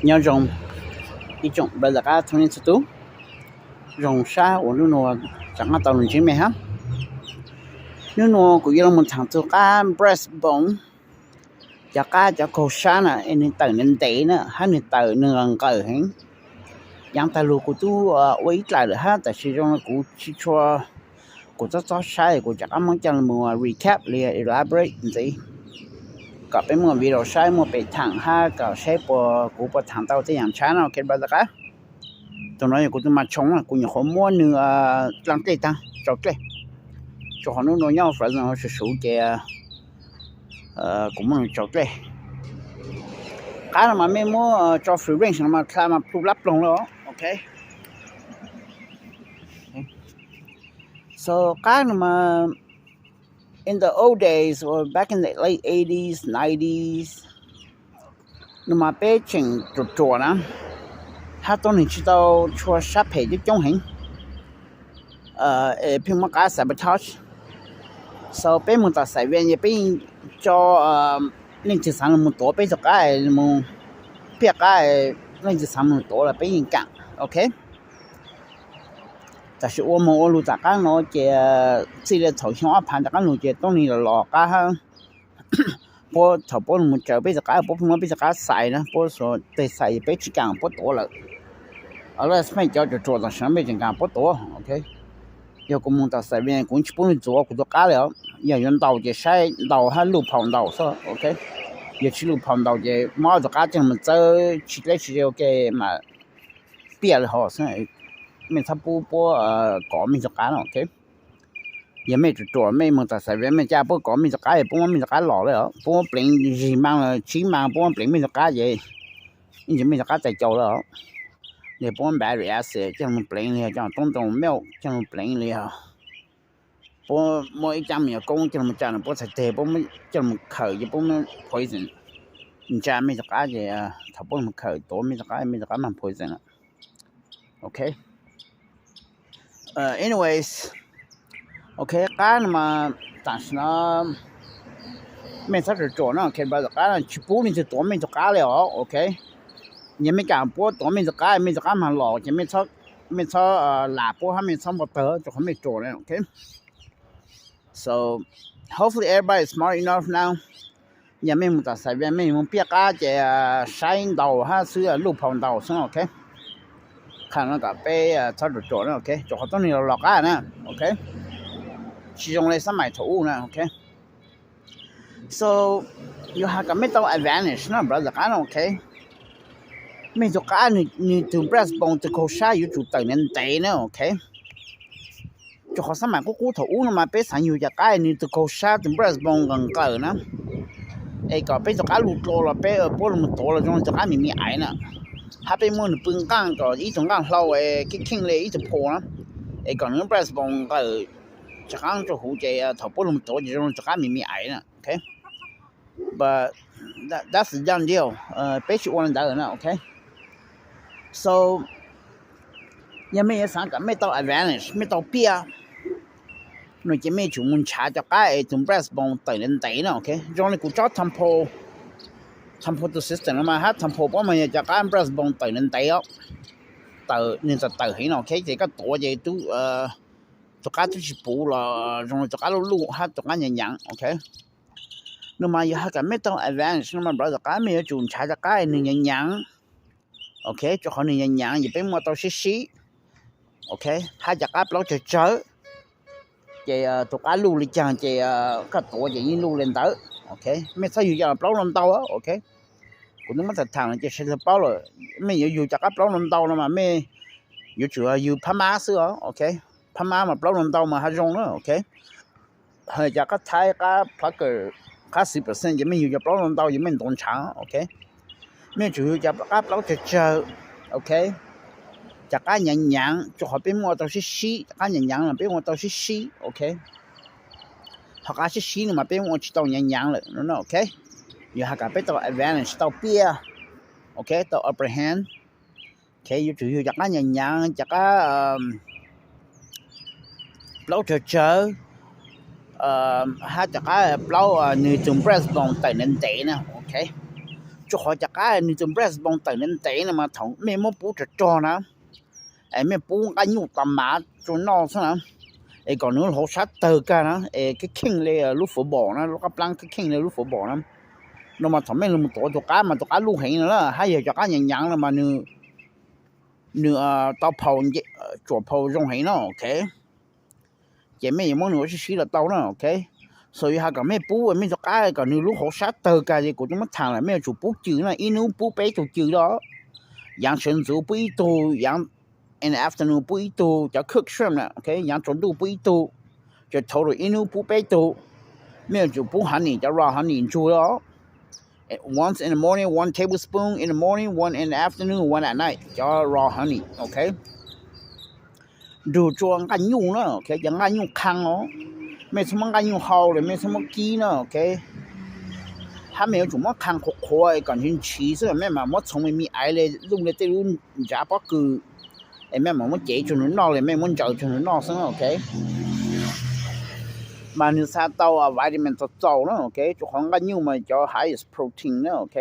Nyob zoo ib tsoom brother qab txhua leej txhua tus, zoo sab uas hnub nuav rov qaab tau lug ntsib mej hab. Hnub nuav kuv yuav lug moog thaam txug qab breastbone, cov qab cov kaug sab na es nwg tawm ntev ntev na hab nwg tawm nwg nqawm nqawm heev. Yaav taag lug kuv tub ua ib dlaim lawm hab, tab sis zoo le kuv tsis tshua, kuv txhob txhob saib, kuv rov qaab muab coj lug moog recap li elaborate ntxiv, kom peb muaj video saib, muaj pem thaam hab kom saib puas kuv puas thaam tau tej yaam ntshaw no, ok brother qab. Tug nuav yog kuv tug mas tshoo, kuv nyuam qhuav muab nwg dlaaj dlej taag, tsau dlej, rua qhov hnub nuav nyob Fresno suv suv ces kuv muab nwg tsau dlej. Qab no mas mej muab tso free range no mas dlha mas plhu lab ploog le, ok. So qab no mas in the old days or back in the late eighties, nineties, no mas peb tseem ruam ruam na, hab tuab neeg tsis tau tshua sab phem coob coob heev, es pheej muab qab sabotage. So peb moog tom Saipan ces peb yeej tso leej twg xaav lug moog tuav peb tug qab, moog piaj qab, leej twg xaav moog tuav los peb yeej kaam, ok. Tab sis ua moog ua lug tom qab no ces txij le thaum xyoo ob phav rov qaab lug ces tuab neeg los los qab hab puab, thaum puab lug moog tsaws peb tug qab, puab pheej muab peb tug qab xais na, puab xuas teg xais peb tsis kaam puab tuav lawm. Unless mej cov ruam ruam tam sim no mej tseem kaam puab tuav, ok. Yog kuv moog tom Saipan kuv tsis pub nwg tuav kuv tug qab le os. Yog yuav ntaus ces saib ntaus hab luj phau ntaus xwb, ok. Yog tsis luj phau ntaus ces muab ob tug qab coj moog txawb tsis dleb tsis ze ua ke mas piaj le hov xwb. Mej txhob pub puab kov mej tug qab no, ok. Yog mej ruam ruam mej moog tom Saipan mej ca puab kov mej tug qab, puab muab mej tug qab los le os, puab muab pleev zig maa los tsib maa, puab muab pleev mej tug qab ces yeej tsis mej tug qab txais cau le os. Yog puab muab battery acid coj moog pleev li, coj toob ntoo milk coj moog pleev li, puab muab ib caab me nyuam koob coj moog tsa nwg puab txhais teg, puab muab coj moog khawm ces puab muab poison ntsa mej tug qab ces thaum puab moog khawm tuav mej tug qab, mej tug qab mag poison lawm, ok. Anyways, ok, qab no mas tam sim no mej txhob ruam ruam no, ok, brother qab no tsis pub leej twg tuav mej tug qab le os, ok. Yog mej kaam puab tuav mej tug qab, mej tug qab mag los ces mej txhob lam puab hab mej txhob npau tawg rua qhov mej ruam na, ok. So hopefully everybody is smart enough now. Yog mej moog tom Saipan mej moog piaj qab ces saib ntaus hab xwb, luj phau ntaus xwb, ok. Qha no kom peb txhob ruam ruam na, ok, rua qhov tuab neeg los los qab na, ok. Tsis zoo le xab mais thaum ub na, ok. So yuav has kom mej tau advantage no, brother qab no, ok. Mej tug qab, nwg tug breastbone tug kaug sab yuav tsum tawm ntev ntev na, ok. Rua qhov xab mais qub qub thaum ub no mas peb xaav yug cov qab nwg tug kaug sab tug breastbone nqawm nqawm na, es kom peb tug qab luj dlua los peb puab lug moog tuav los zoo le tug qab me me aiv na, hab peb muab nwg pw nqaaj kom ib tug nqaaj hlau es kheej kheej le ib tug pho na, es kom nwg breastbone nqawm rov qaab rua huv ces thaum puab lug moog tuav ces zoo le tug qab me me aiv na, ok. But that's a done deal. Peb tsis ua le ntawd na, ok. So yog mej yuav xaav kom mej tau advantage, mej tau piaj no ces mej yuav tsum moog nrhav cov qab es tug breastbone tawm ntev ntev na, ok. Zoo le kuv tsob Tempo, Tempo tug system no mas hab Tempo puab mas yog cov qab breastbone tawm ntev ntev os, tawm nwg txawm tawm heev no, ok, ces koj tuav ces tug qab tub tsis puv los zoo le tug qab luj luj hab tug qab nyaav nyaav, ok. No mas yog has kom mej tau advantage no mas brother qab mej yuav tsum nrhav cov qab nwg nyaav nyaav, ok, rua qhov nwg nyaav nyaav ces peb muaj tau sib sib, ok, hab cov qab plaub tsawg tsawg ces tug qab luj le caag ces koj tuav ces yeej luj le ntawd, ok. Mej txhob yug cov plaub hluas ntau, ok. Kuv twb muab tham tham no ces sawv daws paub lawm, mej yuav yug cov qab plaub hluas ntau no mas mej yuav tsum yug phab mab xwb os, ok. Phab mab mas plaub hluas ntau mas hab zoo na, ok. Hab cov qab thaib qab plucker, qab xwm percent ces mej yug cov plaub hluas ntau ces mej ntuav nrhav, ok. Mej yuav tsum yug cov qab plaub tsawg tsawg, ok. Cov qab nyaav nyaav rua qhov peb muaj ua tau sib sib, cov qab nyaav nyaav no peb muaj ua tau sib sib, ok. Ho qab sib sib no mas peb muaj ua tsis tau nyaav nyaav lawm no, ok. Yog has kom peb tau advantage tau piaj, ok, tau upper hand, ok, yuav tsum yug cov qab nyaav nyaav, cov qab plaub tsawg tsawg, hab cov qab plaub nwg tug breastbone tawm ntev ntev na, ok. Rau qhov cov qab nws tus breastbone tawm ntev ntev no mas thaum mej muab pub rog rog na, es mej pub nqaij nyuj tas mav rua noj xwb na, es kom nws lub hauv sab tawg kag na, es kheej kheej le lub football na, lub qab plaab kheej kheej le lub football na, no mas thaum mej lug mus tuav tus qab mas tus qab luj heev no na, hab yog cov qab nyaav nyaav no mas nws tau phau, tsuam phau zoo heev no, ok. Ces mej yuav muab nws ua sib sib los tau na, ok. So yog has kom mej pub mej tus qab kom nws lub hauv sab tawg kag ces kuv twb muab thaam lawm, mej yuav tsum pub cws na, ib nub pub peb tug cws lawm. Yaav sawv ntxuv pub ib tug, yaav in the afternoon pub ib tug, cov cook shrimp na, ok, yaav tsaus ntuj pub ib tug, ces total ib nub pub peb tug. Mej yuav tsum pub honey, cov raw honey ntsug lawm. Once in the morning, one tablespoon in the morning, one in the afternoon, one at night, cov raw honey, ok. Nrug tsua nqaij nyuj na, ok, cov nqaij nyuj qhaa os. Mej txhob muab nqaij nyuj hau los mej txhob muab kib na, ok. Hab mej yuav tsum muab qhaa qhuav qhuav kom ntshiv ntshiv xwb, mej mam muab txhoov me me aiv le luj le tej lub ntsav pob kws, es mej mam muab cev tsua nws noj le mej muab ntsaws tsua nws noj xwb, ok. Mas nws xa tau vitamin txaus txaus na, ok, rua qhov nqaij nyuj mas cov highest protein na, ok.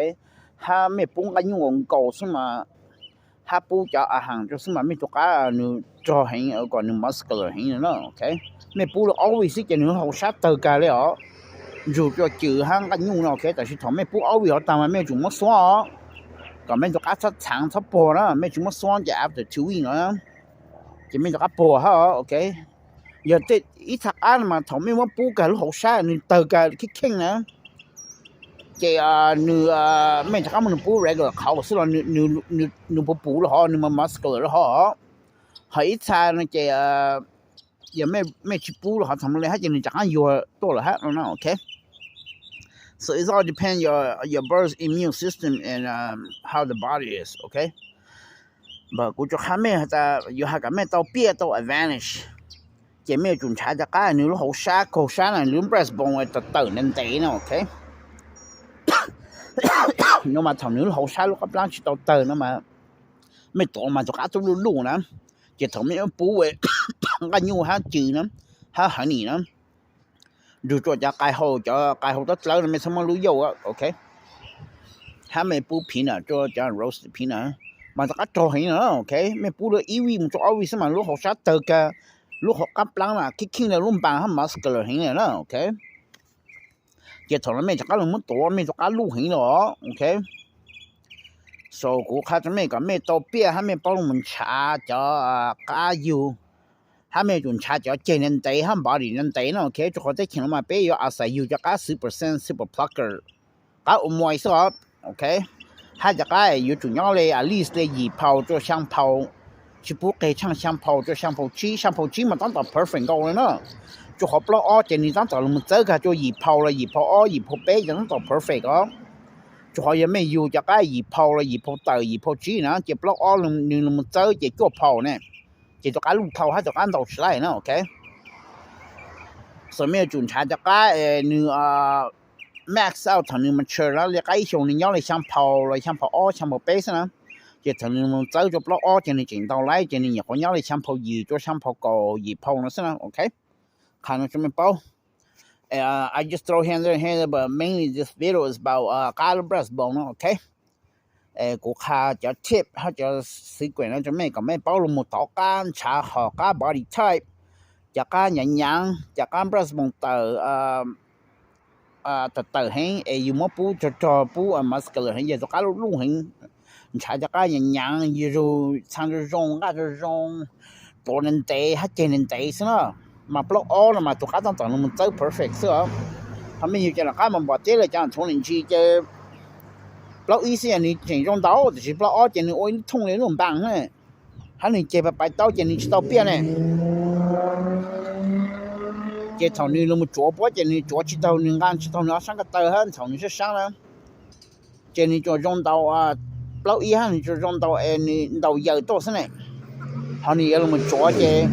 Hab mej pub nqaij nyuj nkaus xwb mas, hab pub cov a haas rua xwb mas mej tus qab nws rog heev kom nws muscular heev na, ok. Mej pub lawm ob vij xwb ces nws hauv sab tawg kag le os. Ntsug tsua cws hab nqaij nyuj no, ok, tab sis thaum mej pub ob vij hov taag mas mej yuav tsum muab xuab os, kom mej tus qab txhob txhaav txhob puag na, mej tsis muab xuab ces after two week no ces mej tus qab puag hab, ok. Yog ib txha qab no mas thaum mej muab pub kag lub hauv sab nws tawg kag kheej kheej na, ces nws, mej rov qab muab nws pub regular qhauv xwb los nws puv puv lawm hov, nws mas muscular lawm hov. Ho ib txha no ces yog mej tsis pub lawm hov txog le hab ces nws rov qab yuag tuaj lawm hab no, ok. So it all depends your your bird's immune system and how the body is, ok. Kuv tsuas qha mej has tas yog has kom mej tau piaj tau advantage, ces mej yuav tsum nrhav cov qab nws lub hauv sab kaug sab na, nws lub breastbone tawm tawm ntev ntev no, ok. No mas thaum nws lub hauv sab lub qab plaab tsis tau tawg no mas mej tuav mas tus qab tub luj luj na, ces thaum mej yuav pub nqaij nyuj hab cws na, hab honey na, nrug tsua cov qai hau, cov qai hau tab dlawb no mej txhob muab lub yauj, ok. Hab mej pub peanut, tsua cov roasted peanut, mas tus qab rog heev no, ok. Mej pub lawm ib vij mus tsua ob vij xwb mas lub hauv sab tawg kag, lub hauv qab plaab mas kheej kheej le lub npaas hab muscular heev le na, ok. Ces thaum no mej rov qab los muab tuav mej tus qab luj heev lawm, ok. So kuv qha rua mej kom mej tau piaj hab mej paub lug mus nrhav cov qab yug, hab mej yuav tsum nrhav cov ceg ntev ntev hab body ntev ntev no, ok. Rua qhov teb chaws no mas peb yuav a xais yug cov qab xwb percent super plucker, qab ua muaj xwb os, ok. Hab cov qab yuav tsum nyob le at least le yim phau tsua xyaa phau, tsis pub qeg tshaaj xyaa phau tsua xyaa phau tsib, xyaa phau tsib mas tab tom perfect nkaus le na. Tsua qhov plaub ob ces nws tab tom los txawb kag tsua yim phau los yim phau ob yim phau peb ces tab tom perfect os. Tsua qhov yog mej yug cov qab yim phau los yim phau tawm yim phau tsib na ces plaub ob nws los txawb ces cuaj phau ne, ces tus qab luj dhau hab tus qab ntau tsis laij na, ok. So mej yuav tsum nrhav cov qab nws max out thaum nws mature na, le qab ib xyoos nws nyob le xyaa phau los xyaa phau ob xyaa phau peb xwb na, ces thaum nws los txawb tsua plaub ob ces nws tseem ntau laij ces nws nyuam qhuav nyob le xyaa phau yim tsua xyaa phau kaum yim phau no xwb na, ok. Qha no tsua mej paub. I just throw here and there, but mainly this video is about qab lub breastbone no, ok. Kuv qha cov tip hab cov secret no tsua mej kom mej paub lug mus tov qab nrhav hom qab body type, cov qab nyaav nyaav, cov qab breastbone tawm tawm tawm heev es yug muab pub rog rog pub muscular heev yog tus qab luj luj heev. Nrhav cov qab nyaav nyaav, yug txhaa zoo zoo, nqaj zoo zoo, tuav ntev ntev hab ceg ntev ntev xwb na. Mas plaub ob no mas tus qab tab tom los txawb perfect xwb os. Ho mej yug cov qab mas npom teb le cov txhuv lim ntsis ces plaub ib xwb yog nws tseem zoo ntau, tab sis plaub ob ces nws ua ib lub thooj le lub npaas na, hab nws ceg pais pais taub ces nws tsis tau piaj ne. Ces thaum nws los tsuav puab ces nws tsuav tsis taug, nws nqaa tsis taug nws ob sab ko taw hab thaum nws sab sab na, ces nws tsuas zoo ntau plaub ib hab nws tsuas zoo ntau es nws ntaus yaws tuaj xwb ne. Ho nws yuav los tsuav ces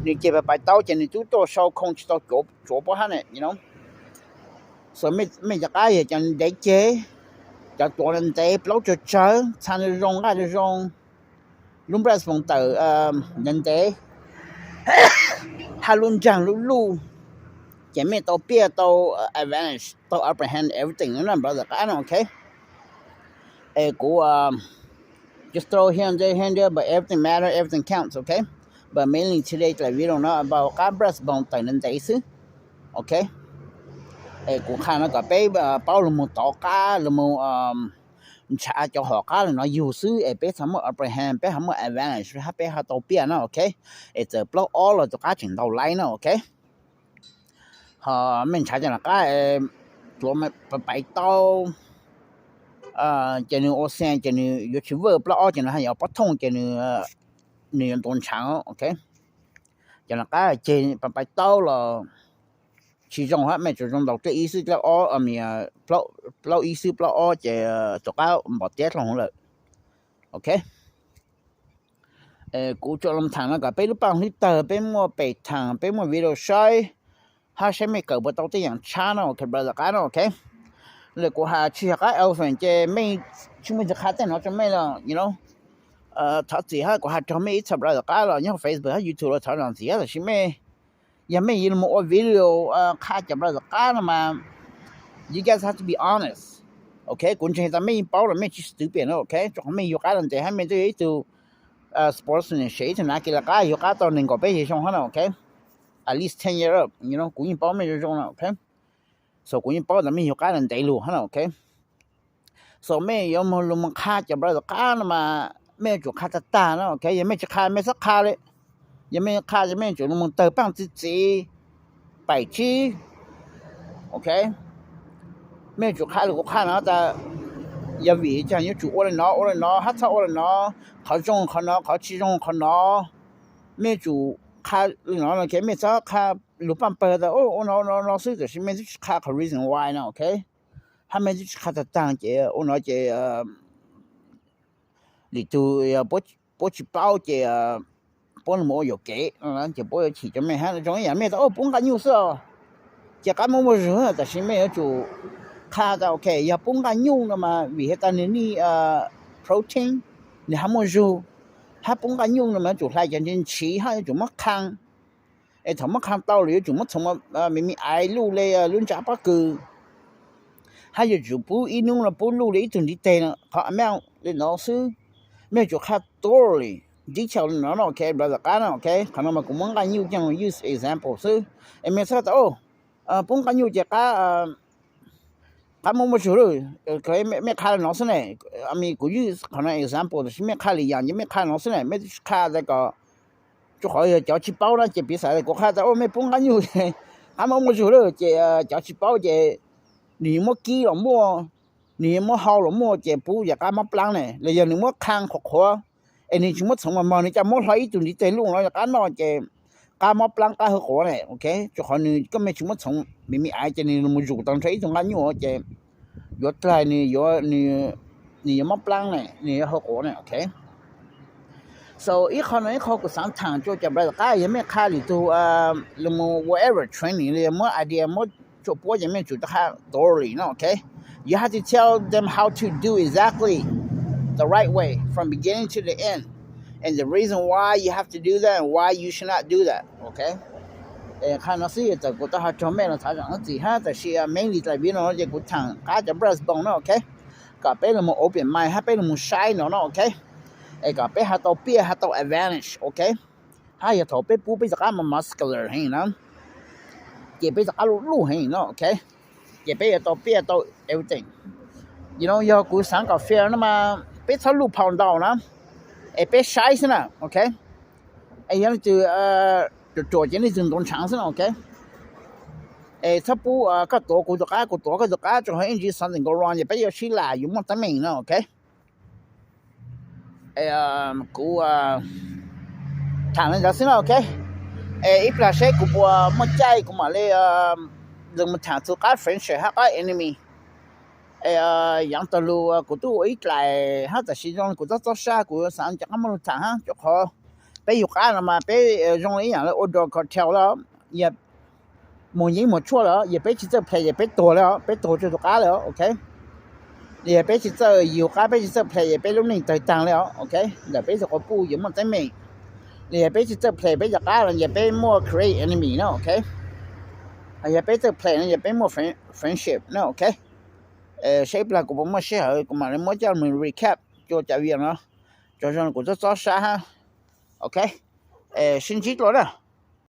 nws ceg pais pais taub ces nws tub tuaj sau khoo tsis tau tsuav puab hab ne. So mej cov qab yog cov ntev ceg, cov tuav ntev, plaub tsawg tsawg, txhaa zoo zoo, nqaj zoo zoo, lub breastbone tawm ntev ntev, hab lub nraag lub luj, ces mej tau piaj tau advantage tau upper hand everything na brother qab no, ok. Es kuv just throw here and there, here and there, but everything matter, everything counts, okay? But mainly today tlaim video no about qab Brasbon tawm ntev ntev xwb, okay? Es kuv qha no kom peb paub los mus tov qab, los mus ntshav cov hom qab li no yug xwb es peb txhob muaj upper hand, peb ho muaj advantage hab peb ho tau piaj na, okay? Es txawm plaub ob los tus qab tseem ntau laib na, okay? Ho mej ntshav cov qab, tuav pais taub, ces nws ua xees ces nws yuav tsis vwj plaub ob ces nws haj yam pob thooj ces nws yuav ntuav ntshav, okay? Cov qab ceg pais taub los tsis zoo hab, mej tsuas zoo ntaus dlej ib xwb dlej ob, plaub ib xwb plaub ob ces tus qab npom tiab dlhau lawm, okay? Kuv tsuas los tham no kom peb lub paaj hlwb tawg, peb muaj pem thaam, peb muaj video saib, hab saib mej kawm puas tau tej yaam tshab no, okay brother qab no, okay? Lawm kuv has tsis yog qab elephant ces mej tsis muaj tus qha tej no rua mej los, you know, thov txim hab kuv has raug mej ib txha brother qab los nyob Facebook hab YouTube los thov zam txim hab, tab sis mej, yog mej yuav los ua video qha cov brother qab no mas you guys have to be honest, okay? Kuv ntseeg tas mej yeej paub los mej tsis stupid no, okay? Rua qhov mej yug qab los ntev hab mej twb yog ib tug sportsman, ib tug nav kiv laj qab, yug qab tau nees nkaum peb xyoos hab no, okay? At least ten year up, you know, kuv yeej paub mej zoo zoo no, okay? So kuv yeej paub tas mej yug qab los ntev lug hab no, okay? So mej yuav moog lug moog qha cov brother qab no mas mej yuav tsum qha tag tag no, okay? Yog mej tsis qha mej txhob qha le. Yog mej qha ces mej yuav tsum lug moog tawg paaj txi txiv, paim tsib, okay? Mej yuav tsum qha le kuv qha no tas yog vim caag yuav tsum ua le no ua le no hab txhob ua le no, qhov zoo qhov no, qhov tsis zoo qhov no. Mej yuav tsum qha le no, okay? Mej txhob qha lug paaj pawg tas ua no no no xwb tab sis mej twb tsis qha qhov reason why no, okay? Hab mej twb tsis qha tag tag ces ua no ces lwm tug puab tsis paub ces puab lug moog ua yuam kev ces puab yuav chim rua mej hab. Zoo ib yaam mej tas ua puab nqaj nyuj xwb os, ces qab muaj muaj zug, tab sis mej yuav tsum qha tas okay, yog puab nqaj nyuj no mas vim has tas nwg need protein, nwg hab muaj zug, hab puab nqaj nyuj no mas yuav tsum hlais cov ntshiv hab yuav tsum muab qha. Es thaum muab qha tau lawm yuav tsum muab txhoov me me aiv luj le lub ntsa pob kws, hab yuav tsum pub ib nub no pub luj le ib tug ntiv teg no, qhov amount le no xwb. Mej yuav tsum qha thoroughly, detail le no no, okay brother qab no, okay? Qhov no mas kuv muab nqaj nyuj coj use example xwb. Es mej txhob tas puab nqaj nyuj ces qab, qab muaj muaj zug lawm, mej qha le no xwb ne. I mean kuv use qhov no example tab sis mej qha le yaam ces mej qha no xwb ne, mej tsis qha tas kom, rua qhov yog cov tsis paub na ces piv xam tas kuv qha tas ua mej puab nqaj nyuj qab muaj muaj zug lawm ces cov tsis paub ces nwg yuav muab kib los muaj, nwg yuav muab hau los muaj ces pub yog qab mob plaab ne, los yog nwg muab qha qhuav qhuav es nwg tsis muab txhoov mos mos nwg coj muab hlo ib tug ntiv teg luj no yog qab noj ces qab mob plaab qab hawv quav ne, okay? Rua qhov nwg koj mej tsis muab txhoov me me aiv ces nwg mus zuj tau nrho ib tug nqaj nyuj ces yuav dlaig nwg, nwg yuav mob plaab ne, nwg yuav hawv quav ne, okay? So ib qho no ib qho kuv xaav thaam rua cov brother qab, yog mej qha lwm tug, lug moog whatever training los yog muab idea muab tsua puab ces mej yuav tsum tau qha thoroughly no, okay? You have to tell them how to do exactly the right way from beginning to the end, and the reason why you have to do that and why you should not do that, okay? Qha no xwb, txawm kuv tau has raug mej los thov zaam txim hab, tab sis mainly dlaim video no ces kuv thaam qab cov Brasbon no, okay? Kom peb lug moog open mind hab peb lug moog saib no no, okay? Es kom peb has tau piaj has tau advantage, okay? Hab yog thaum peb pub peb cov qab mas muscular heev na, ces peb cov qab luj luj heev no, okay? Ces peb yuav tau piaj tau everything. You know, yog kuv xaav kom fair no mas peb txhob luj phau ntau na, es peb saib xwb na, okay? Es yog leej twg ruam ruam ces leej twg ntuav ntshaav xwb na, okay? Es txhob pub koj tuav kuv tus qab kuv tuav koj tus qab, rua qhov ib ntsis something go wrong ces peb yuav sib lam yuav muaj teeb meem no, okay? Kuv thaam le ntawd xwb na, okay? Es ib plag seb kuv puas muaj caij kuv mam li lug moog thaam txug qab friendship hab qab enemy. Yaav tag lug kuv tub ua ib dlaim hab tam sim zoo kuv txhob txob sab, kuv xaav cov qab muab lug thaam hab, rua qhov peb yug qab no mas peb zoo ib yaam le ua drug cartel lawm, yog muag yeeb muag tshuaj lawm, yog peb tsis txawj play ces peb tuag le os, peb tuag tsua tus qab le os, okay? Yog peb tsis txawj yug qab, peb tsis txawj play ces peb lub neej tawg taag le os, okay? Ntawm peb tug quas puj yuav muaj teeb meem. Yog peb tsis txawj play peb cov qab no ces peb muaj create enemy no, okay? Yog peb txawj play no ces peb muaj friendship no, okay? Saib ib plag kuv puas muaj sij hawm kuv mam li muab coj mus recap rua cov video no. Tsaug zog kuv txhob txhob sab hab. Ok, sib ntsib dlua na.